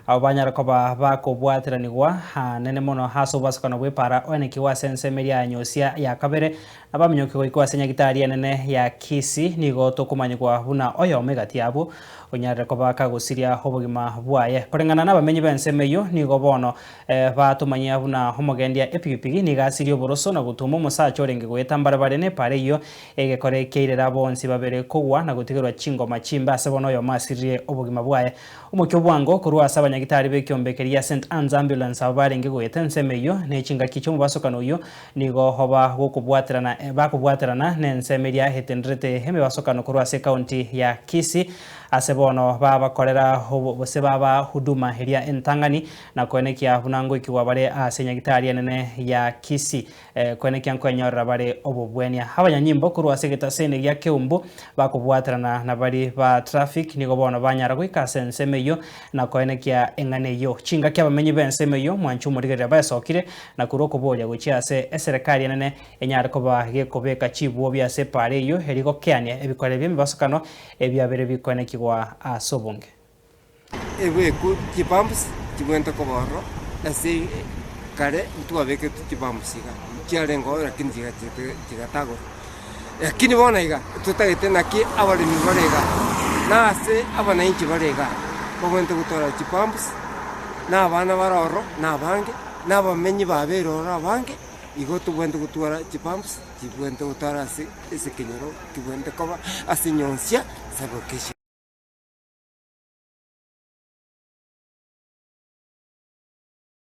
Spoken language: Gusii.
Abwo banyare koba bakobwateranigwa anene mono ase obobasokano bw'epaara oenekigwe ase ensemo eria ya nyosia ya kabere, na baminyoke goikwa ase nyagitari enene ya Kisii. Nigo tokomanyigwa buna oyomo egati yabwo onyarire koba kagosiria obogima bwaye. Koreng'ana nabamenyi b'ensemo eyio nigo bono batomanyia buna omogendia epigipigi nigo asirie oboroso na gotuma omosacha orenge goeta mbarabare nepaara eyio egekore kiairera bonsi babere kogwa na gotigerwa chingoma chimbe ase bono oyomo asiririe obogima bwaye. Omokia obwango korwa ase abanyagitari b'ekiombe keria St Anne's Ambulance abwo barenge goeta ensemo eyio ne chingaki chi'omobasokano oyio nigo oba gokobwaterana bakobwaterana nensemo eria etenderete emebasokano korwa ase ekaunti ya Kisii ase bono babakorera gose baba huduma eria entang'ani na koenekia buna ngoikigwa bare ase nyagitari enene ya Kisii. Koenekia nkwenyorera bare obobwenia. Abanyanyimbo korwa ase egetaseni gia Keumbu bakobwaterana na baria ba traffic nigo bono banyara goika ase ensemo eyio na koenekia eng'ana eyio. Chingaki abamenyi b'ensemo eyio mwanche omorigereria baesokire na korwa okoboria gochia ase eserekari enene enyare koba gekobeka chibwobi ase epaara eyio eria gokeania ebikore bi'emebasokano ebiabere bikoenekigwa ase obonge. Ebekwe chipumps chibwenerete koba ororo, ase kare ntwabeketwe chipumps iga, chiarenge ororo lakini chigatagorwa. Lakini bono iga, totagete naki abaremi bare iga, na ase abananchi bare iga, babwenerete gotwara chipumps, na abana bare ororo na abange, na abamenyi babeire ororo abange, igo tobwenerete gotwara chipumps, chibwenerete gotwara ase ase ekenyoro, kebwenerete koba ase enyonsi ya sub location.